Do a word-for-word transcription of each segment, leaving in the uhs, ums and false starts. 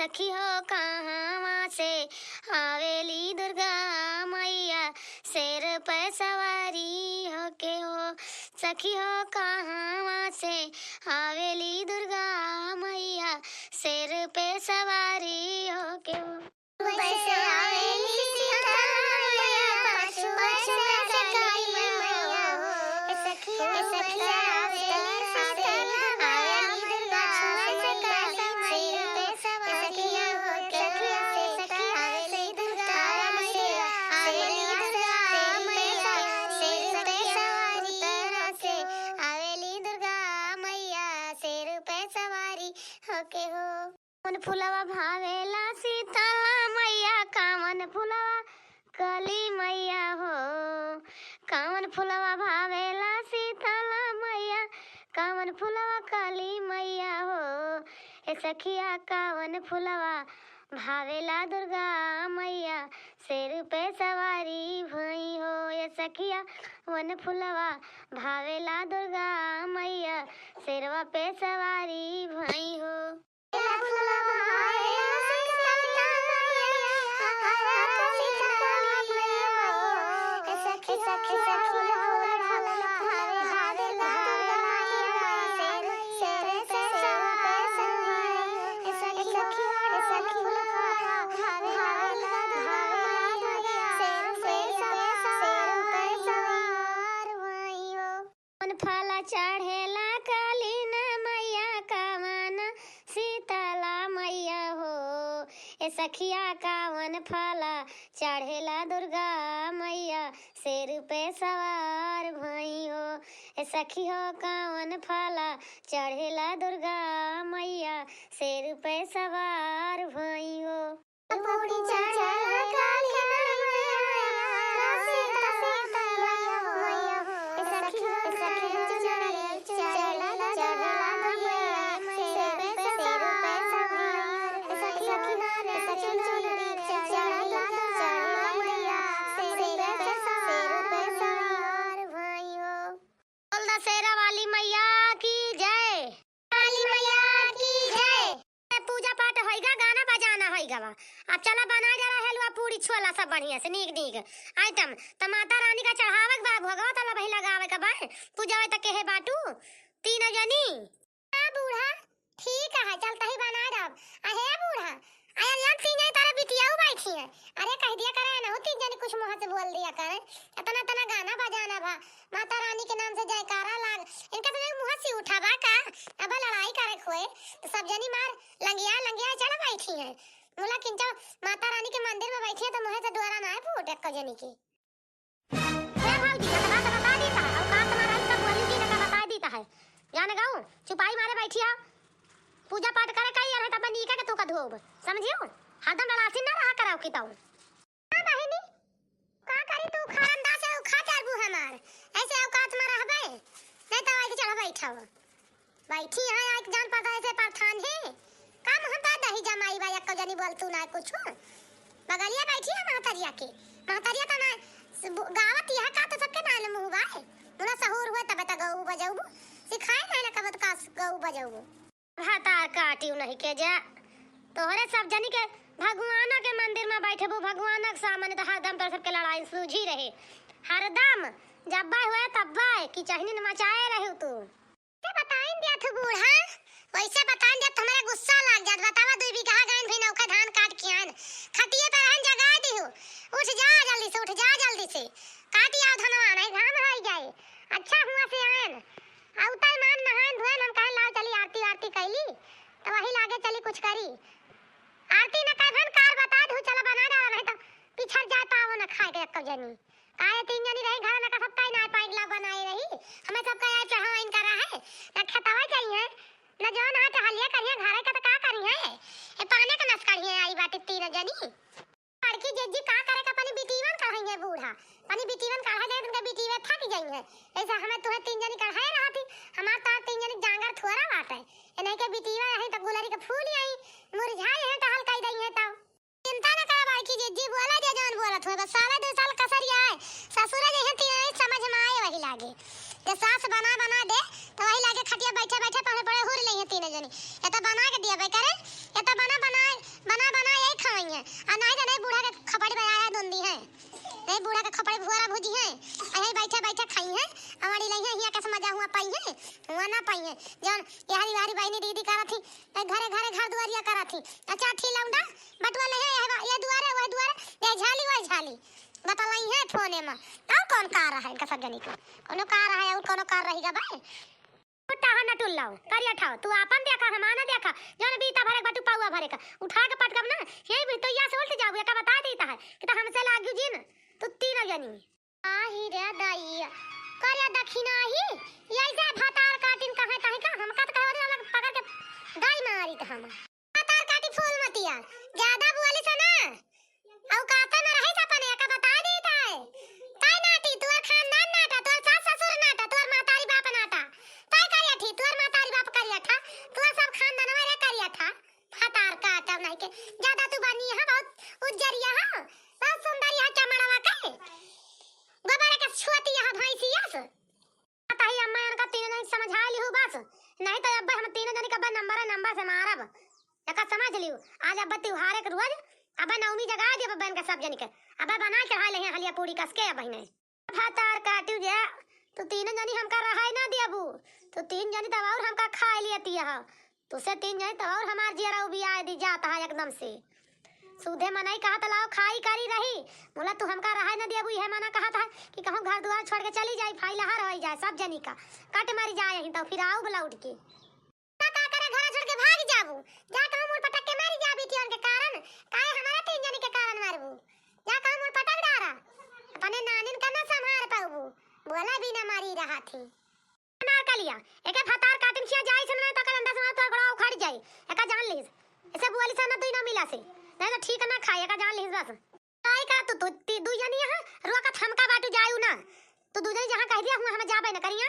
सखी हो, कहाँ से आवेली दुर्गा मैया, शेर पे सवारी होके हो। सखी हो, कहाँ से आवेली दुर्गा मैया, शेर पे सवारी होके हो। होके हो। कवन फुलवा भावेला शीतला मैया, कवन फुलवा काली मैया हो। कवन फुलवा भावेला शीतला मैया, कवन फुलवा काली मैया हो। ए सखिया, कवन फुलवा भावेला दुर्गा मैया, शेर पे सवारी भई हो। ए सखिया, कवन फुलवा भावेला दुर्गा मैया, शेरवा पे सवारी भई हो। कवन फल चढ़ेला काली न मैया, कवन शीतला मैया हो। ए सखिया, कवन फल चढ़ेला दुर्गा मैया, शेर पे सवार भई हो। ए सखी हो, कवन फल चढ़ेला दुर्गा मैया, शेर पे सवार भई हो। बोल दशहरा वाली मैया की जय। काली मैया की जय। पूजा पाठ होइगा, गाना बजाना होइगा बा। अब चला बना डाला हलवा पूरी छोला सब बढ़िया से नीक नीक item। त माता रानी का चढ़ावे के बा, भोगवा तला बही लगावे के बा। पूजा होए त केहे बाटू, तीनों जनी। हाँ बूढ़ा, ठीक है, चल तही बना डाब। अहे बूढ़ा, अरे हम तीन जनी तारे बिटियाऊ बैठी हैं। अरे कह दिया करे ना हो, तीन जनी कुछ मुँह से बोल दिया करे। इतना इतना गाना बजाना बा, माता रानी के नाम से जयकारा लाग, इनका तो मुँह से उठा बा का? अब लड़ाई करे खोए तो सब जनी मार लंगिया लंगिया चढ़ बैठी हैं। मुला किंचो माता रानी के मंदिर में बैठी है तो मुँह से द्वारा ना है फूट एको जनी की। हे भौजी, ना तो बात बता देता है, औकात ना रही तब बोली जी, ना तो बता देता है। जान गऊ, चुपाई मारे बैठी आओ। पूजा पाठ करे कई रहे तब नीका के तू का धोब, समझियो? हरदम लड़ासी ना रहा कराओ की तऊ। हाँ बहिनी, का करी तू खारम दा से उखा चढ़बू हमार, ऐसे औकात में रहबे, नहीं तो आके चढ़ बैठब। बैठी है एक जान पता ऐसे परथान है। का मुँह बा दही जमाई बा, एको जनी बोल तू ना कुछ। बगलिया बैठी है महतरिया के। महतरिया तो ना स-, बु-, गावत यह का तो सबके नाल मुँह बा। मुना सहूर हुए तबे तो गऊ बजाऊ। सिखाए ना ना कबत का स-, गऊ बजाऊ। भातार काटियो नहीं के जा। तोहरे सब जनी के भगवान के मंदिर में बैठबू, भगवान के सामने तो हरदम तोर सबके लड़ाई सूझी रहे। हरदम जब्बा हुए तब्बा की चहनिन मचाए रहू तू। से बताइन दिया थू बूढ़ा, वैसे बताइन दिया तो हमारा गुस्सा लाग जात। बतावा, दुई बीघा गइन भी नौका धान काट के आन, खटिए पर रहन जगा दिहू। उठ जा जल्दी से, उठ जा जल्दी से, काट आओ धनवा, नहीं घाम हो जाए। अच्छा हुआ से आन, अउता मान नहान धोएन, हम कहे लाओ चली आरती वारती कैली, तो वही लागे चली कुछ करी। आरती न कैभन कार बता दू, चला बना डाला, नहीं तो पिछड़ जाए पावो न खाए के एको जनी। काहे तीन जनी रही घर में का सबका इनार पानी ला बनाए रही, हमें सबका यार चढ़ावा इनका रहे, न खेतवा चाहिए, न जो ना टहलिया करिए, घरे का तो का करिए, ये पाने का नस करिए आई बाटी तीन जनी। बड़की जिज्जी का करे का अपनी बिटीवन कढ़ाई है बूढ़ा, अपनी बिटीवन कढ़ा जाए, उनका बिटीवे थक जाई है। ऐसा हमें तुहे तीन जनी कढ़ाए रहा थी, हमार तो तीन जनी जांगर थोड़ा बाटे। इन्हें के बिटीवा रही तो गुलरी के फूल आई, मुरझाई है, टहल कई दई है तो। चिंता न करा बड़की जिज्जी, बोला जे जौन बोलत हुए, बस साला दो साल कसरिया है, ससुरे जे है तीन समझ में आए वही लागे। जे सास बना बना दे, तो वही लागे खटिया बैठे बैठे पढ़े पढ़े हुर ले हैं तीन जनी। ये तो बना के दिया भाई करे, ये तो बना बना बना बना यही खवइहैं। आ नाहीं तो नाहीं बूढ़ा के खपड़ी बजाया दुंदी है। नाहीं बूढ़ा के खपड़ी भुआरा भुजिहैं। आ यही बैठे बैठे खइहैं। अवड़ी लइहैं हिया कैसे मजा हुआ पाइहैं। हुआ ना पाइहैं। जौन यहरी वहरी बहिनी दीदी करत ही। ए घरे घरे घर दुआरिया करत ही। अच्छा ठीक लौंडा। बटुआ लइहैं यह, यह दुआरे वह दुआरे। यह झाली वह झाली। बतलइहैं फोने मा। और कौन कार है इनका सब जनी को? कौनो कार है और कौनो कार रही गा भाई? कुत्ता हो नटुल्लाओ, करिया ठाओ, तू आपन देखा, हमार ना देखा, जौन बीता भरे के बा, तू पौआ भरे का, उठा के पटकब ना, यही भी तो या से उल्ट जाबू, एका बता देता है, कि तो हमसे लागू जिन, तू तीनों जनी। आही रे दाइया, करिया दखिना ही, यही से भतार काटिन कहे, कहे का, हमका तो कहे, वाला पकड़ के दाई मारी तो हम। भतार काटी फूल मतिया, ज्यादा बोली से ना, औकात में रहे से अपने, एका बता देता है। ताई नाटी, तोर खानदान नाटा, तोर सास ससुर नाटा, तोर महतारी बाप नाटा। ताई करिया ठी, तोर महतारी बाप करिया ठा, तोर सब खानदानवा रे करिया ठा। भतार काटा नहीं के, ज्यादा तू बनी है, बहुत उज्जरिया है, बहुत सुंदर यहाँ चमड़वा के। गोबर के छुअती यहाँ भैंसिया से। ताही अम्मा इनका तीनों जनी समझा लिहू बस, नहीं तो अब हम तीनों जनी का अब नंबर है, नंबर से मारब। एका समझ लिहू, आज अब त्योहार के रोज अब नवमी जगा देब अब इनका सब जनी के। अब बना चढ़ा ले हैं हलिया पूड़ी कस के अब बहिने। भतार काटू जे, तू तीनों जनी हमका रहाई ना देबू, तू तीन जनी तब और हमका खाए लियती है। तुसे तीन जनी तो और हमार जियरा उबियाए दी जाता है एकदम से। सूधे मनई कहत लाओ खाई करी रही, बोला तू हमका रहे न देबू, इहे मना कहत है कि कहूँ घर दुआर छोड़ के चली जाई, फाइल हर होई जाए सब जनी का, कट मरी जाए यहीं तो फिर आऊ लौट के। ना का करे घर छोड़ के भाग जाबू, जा कहूँ मुड़ पटक के मरी जाबी टियन के कारण, काहे हमारा तीन जनी के कारण मरबू, जा कहूँ मुड़ पटक डारा, अपने नानिन का ना संभार पाबू, बोला बिना मरी रहा थी। अनारकलिया, एके भतार काटिन खिया जाई से ना तो कर अंदर से ना तो गोड़ा उखड़ जाई। एका जान लीस। ऐसे बोली से ना तू ना मिला से। नहीं तो ठीक ना खाई, एका जान लीस बस। आई का तू, तू, ती, दू जनी यहाँ, रोकत हमका बाटू जायू ना। तू दू जनी जहाँ कह दिया हुआ हम जाबे न करिया।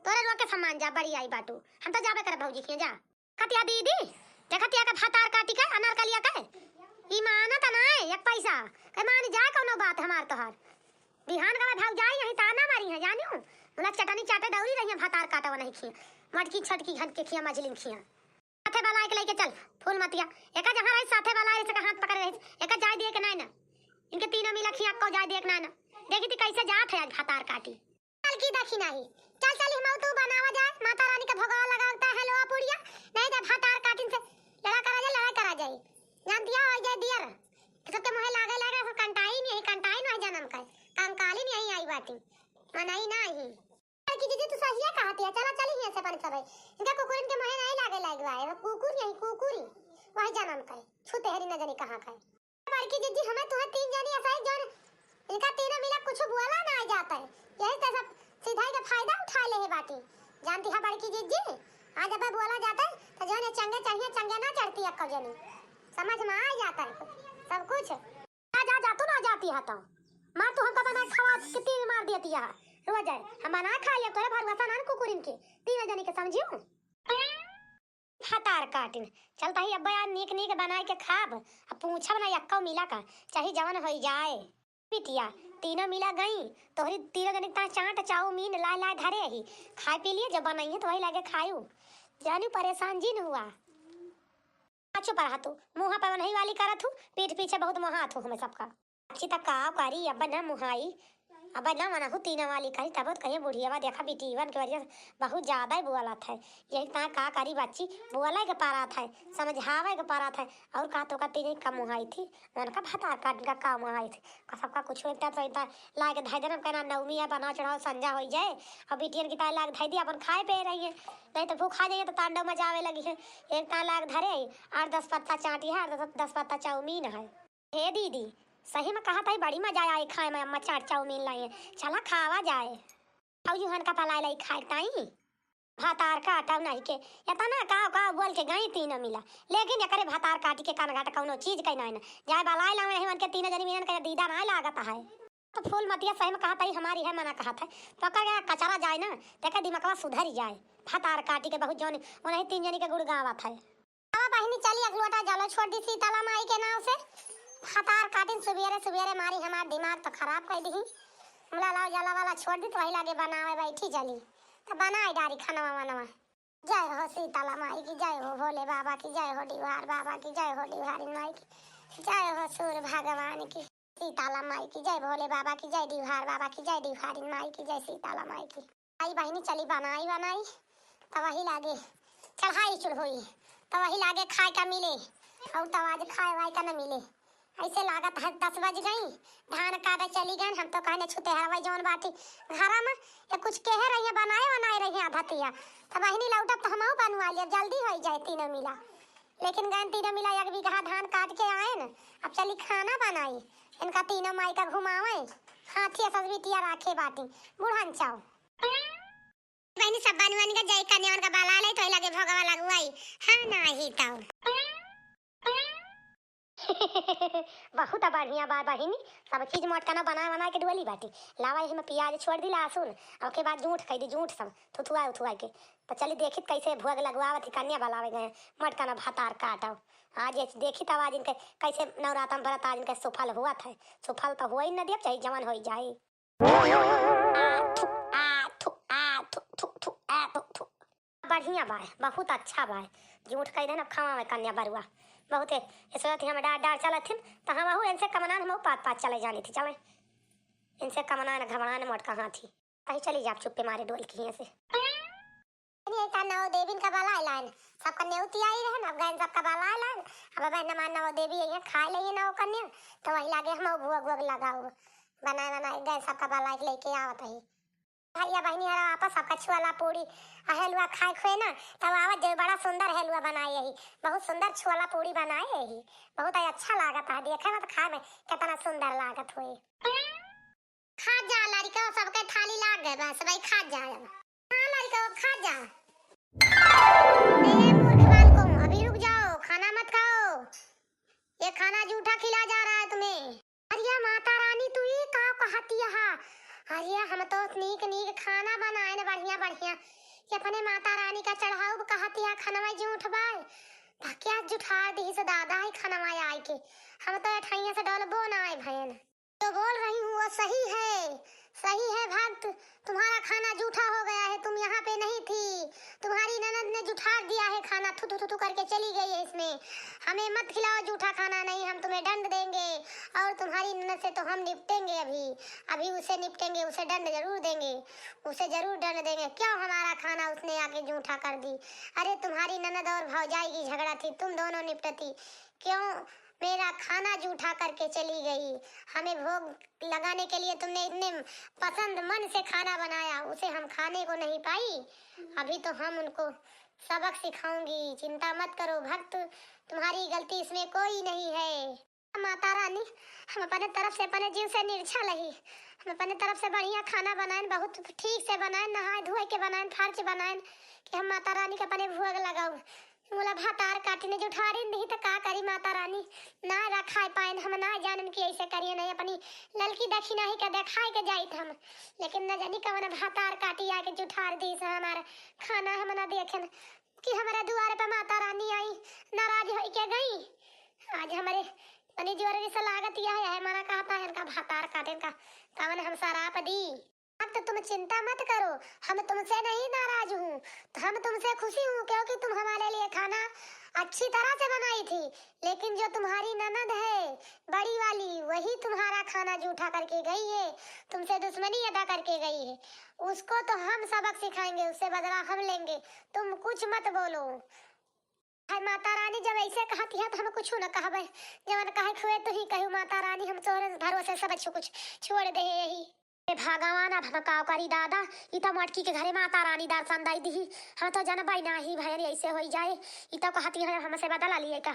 तोरे रोके सम्मान जा, बड़ी आई बाटू। हम तो जाबे करे भौजी खिया जा। कतिया दीदी, देखतिया के भतार काटी के, अनारकलिया के। ई मानत ना है, एक पैसा। कहे मान जा कौनो बात हमार तोहार। बिहान का भौजाई यहीं ताना मारी है, जानियो? बोला चटनी चाटे दौरी रही है, भतार काटवा नहीं खिया। मटकी छटकी घन के खिया, मझलिन खिया। साथे बलाए के लेके चल, फूल मतिया। एका जहाँ रही साथे बलाए, एका हाथ पकड़ रही, एका जाए दिए के नाय ना। इनके तीनों मिला खिया को जाए दिए के नाय ना। देखी थी कैसे जात है आज भतार काटी। चल की देखी नाही। चल चल हम तू बनावा जाए, माता रानी का भोगवा लगावता है लोआ पुड़िया। नहीं तो भतार काटिन से लड़ा करा जाए, लड़ाई करा जाए। जानती हो, जाए दियर। सबके मुँहे लागे लागे, सब कंटाई नहीं, कंटाई नहीं जन्म का। कंकाली नहीं आई बाटी। मनई ना आई। की दीदी, तू सहिया कहती है, चला चली हियां से अपन सबे। इनका कुकुरन के मोहे नहीं लागे लाग बा, एगो कुकुर यही कुकुरी, वही जन्म करे, छूते हरी न जाने कहाँ का है। बड़की जीजी, हमें तुहे तीन जनी ऐसा ही जौन इनका तीनों मिला कुछ बोला ना आ जाता है, यही तो सब सीधाई का फायदा उठा ले है बाटी। जानती है बड़की जीजी, आज अब बोला जाता है तो जौन ये चंगे चढ़िए, चंगे ना चढ़ती अक्को जनी, समझ में आ जाता है सब कुछ। जा, जा, जा, तू ना जाती है तो। मार तू हमका बना खवा के तीन मार देती है। रोज है। हम बना खा लिया, तोरे भरोसा ना कुकुरिन के। तीन जनी के समझियो। भतार काटिन। चलता ही अब यार नीक नीक बनाए के खाब। अब पूछब ना यक्को मिला का। चाहे जवन होई जाए। बिटिया, तीनों मिला गई। तोहरी तीनों जनी ता चाट चाउमीन लाए लाए धरे ही। खाए पी लिए, जब बनाई है तो वही लागे खायू। जानू परेशान जिन हुआ। आ, चुप रहा तू, मुँह पे ओनही वाली करत हूँ, पीठ पीछे बहुत मुहात हूँ हमें सबका। अच्छी त का करी, अब ना मुहाई, अब ना मनहु तीन वाली करी, तब तो कहिए बुढ़ियावा देखा बिटीवन के वजह से बहुत ज्यादा ही बोलत है। यही ता का करी बच्ची, बोले के पारत है, समझावे के पारत है, और का तो का तीन का मुहाई थी, उनका भतार काट का का मुहाई थी, का सबका कुछ होता तो इतना लाग धै देना, कहना नवमी है, बना चढ़ाओ, संजा हो जाए, और बिटियन की ताई लाग धै दी, अपन खाए पे रही है। नहीं तो भूखा जाइए तो तांडव मचावे लगी है। एक तान लाग धरे है, आठ दस पत्ता चाट है, आठ दस, दस पत्ता चाउमीन है। हे दीदी, सही में कहा था, बड़ी मजा आई खाए में, अम्मा चाट चाउमीन लाई है, चला खावा जाए। और यूहन का पलाई लाई खाए ताई। भतार काटव नहीं के, इतना काव काव बोल के गई तीनों मिला, लेकिन एकरे भतार काटी के कान घाट कौनो चीज कहीं नहीं ना। जाए बलाई लावे नहीं, उनके तीनों जनी मिलन के दीदा नहीं लागत है। तो फूल मतिया सही में कहत है, हमारी है मना कहत है, पकड़ के कचरा जाए ना, तेके दिमकवा सुधरी जाए। भतार काटी के बहुत जौन, उन्हीं तीन जनी के गुड़ गावत है। अब बहिनी चली एक लोटा जलो छोड़ दी शीतला माई के नाव से। भतार काटिन सुबेरे सुबेरे मारी हमार दिमाग तो खराब कर दी। हमला लाओ जला वाला छोड़ दी तो वही लागे बनावे बैठी जली। तो बनाए डारी खानवा वानवा। जय हो शीतला माई की, जय हो भोले बाबा की, जय हो डिहवार बाबा की, जय हो डिहवारिन माई की, जय हो सूर्य भगवान की। शीतला माई की जय, भोले बाबा की जय, डिहवार बाबा की जय, डिहवारिन माई की जय, शीतला माई की। आई बहिनी चली बनाई बनाई, तब वही लागे चढ़ाई चढ़ोई, तब वही लागे खाए का मिले, और तब आज खाए वाए का न मिले। ऐसे लागत है दस बज गई, धान काटे चली गए, हम तो कहने छुते हरवाई जौन बाटी घरा में, ये कुछ कहे रही है, बनाए बनाए रही है आधतिया, तब बहिनी लौटब तो हमहू बनवा लिया, जल्दी हो जाए तीनों मिला। लेकिन गए तीनों मिला एक बीघा धान काट के आए न, अब चली खाना बनाई, इनका तीनों माई का घुमावे, हाथी सस बिटिया राखे बाटी, बुढ़न चाओ। बहिनी सब बन बन के जाई कन्यावन का बाला ले तो लगे भोगवा लगवाई, हम नाही ताऊ। बहुत बढ़िया बा बहिनी, सब चीज मोटकना बना बना के डुअली बाटी। लावा यही में प्याज छोड़ दी, लहसुन, और के बाद जूठ कह दी, जूठ सब थुथुआ उथुआ के। तो चली देखित कैसे भोग लगवावत ही कन्या बलावे गए, मोटकना भतार काटो। आज ये देखित अब आज इनके कैसे नवरातम बरत आज इनके सुफल हुआ था, सुफल तो हुआ ही न दिया, चाहे जवन हो जाए। आ, थु, आ, थु, आ, थु, थु, थु, आ, थु, थु। बढ़िया बाय, बहुत अच्छा बाय। जूठ कह देन अब खवावे कन्या बरुआ। बहुत ए, ए सोचत ही हम डार डार चलत हिन, त हम अहू इनसे कमनान हम पात पात चले जानी थी, चले। इनसे कमनान घबड़ान मोट कहाँ थी। कहीं चली जाब चुप्पे मारे डोल की हियां से। अरे का नौ देविन का बलाए लाइन, सबका नेउती आई रहन, अब गए सबका बलाए लाइन, अब बहन हमार नौ देवी आई है, खाए लेंगे नौ कन्या, तो वही लागे हम भुआ भुआ लगाओ, बनाए बनाए गए सबका बलाए के लेके आवत ही। भैया बहिनी हरा आपस सबका छुआला पूड़ी आ हलवा खाए खुए ना, तब आवत जो बड़ा सुंदर हलवा बनाए यही, बहुत सुंदर छुआला पूड़ी बनाए यही, बहुत ही अच्छा लागत है, देखे में तो खाए में कितना सुंदर लागत हुए। खा जा लड़का, सबके थाली लाग गए बस भाई, खा जा। हाँ लड़का, खा जा। ए मूर्ख बालकों, अभी रुक जाओ, खाना मत खाओ, ये खाना जूठा खिला जा रहा है तुम्हें। अरे माता रानी, तू ये का कहती है? अरे हम तो नीक नीक खाना बनाए न बढ़िया बढ़िया, ये अपने माता रानी का चढ़ाऊ कहती है, खनवा जूठ बाय। भकिया जुठार दी से दादा है खनवा आए के, हम तो अठैया से डोलबो ना आए भयन। जो बोल रही हूँ वो सही है, सही है भक्त, तुम्हारा खाना जूठा हो गया है, तुम यहाँ पे नहीं थी, तुम्हारी ननद ने जुठार दिया है खाना, थू थू थू थू करके चली गई है इसमें। हमें मत खिलाओ जूठा खाना, नहीं हम तुम्हें दंड देंगे और तुम्हारी ननद से तो हम निपटेंगे अभी, अभी उसे निपटेंगे, उसे दंड जरूर देंगे, उसे जरूर दंड देंगे। क्यों हमारा खाना उसने आके जूठा कर दी? अरे तुम्हारी ननद और भौजाई की झगड़ा थी, तुम दोनों निपटती, क्यों मेरा खाना जूठा करके चली गई? हमें भोग लगाने के लिए तुमने इतने पसंद मन से खाना बनाया, उसे हम खाने को नहीं पाई। अभी तो हम उनको सबक सिखाऊंगी, चिंता मत करो भक्त, तुम्हारी गलती इसमें कोई नहीं है। माता रानी, हम अपने तरफ से, अपने जीव से निर्छल ही, हम अपने तरफ से बढ़िया खाना बनाएन, बहुत ठीक से बनाएन, नहाए धोए के बनाएन, फर्ज बनाएन कि हम माता रानी के अपने भोग लगाऊ। मुला भतार काटिने जुठारिन दिही त का करी माता रानी, ना रखाए पाएन, हम ना जानन कि ऐसे करिए नहीं, अपनी ललकी दखिना ही के देखाए के जाइत हम, लेकिन न जानी कवन भतार काटी आके जुठार दी से हमार खाना हम ना देखेन कि हमारे दुआरे पे माता रानी आई, नाराज होई के गई। आज हमारे तनी जोर से लागत यह है, मना कहता है इनका भतार काटे का, कवन हम सराप दी। अब तो तुम चिंता मत करो, हम तुमसे नहीं नाराज हूँ, हम तुमसे खुशी हूँ क्योंकि तुम हमारे लिए खाना अच्छी तरह से बनाई थी, लेकिन जो तुम्हारी ननद है बड़ी वाली, वही तुम्हारा खाना जूठा करके गई है, तुमसे दुश्मनी अदा करके गई है। उसको तो हम सबक सिखाएंगे, उससे बदला हम लेंगे, तुम कुछ मत बोलो। हाय माता रानी, जब ऐसे कहती है तो हम कुछ न कहबे, जवन कहे खुए तू ही कहू माता रानी, हम तोहरे भरोसे सब कुछ छोड़ दे यही। हे भगवान, अब हम का करी दादा, ई तो मटकी के घरे माता रानी दर्शन दई दी, हम तो जनबई नाही भयन ऐसे होई जाए, ई तो कहती है हमसे बदला लिए का।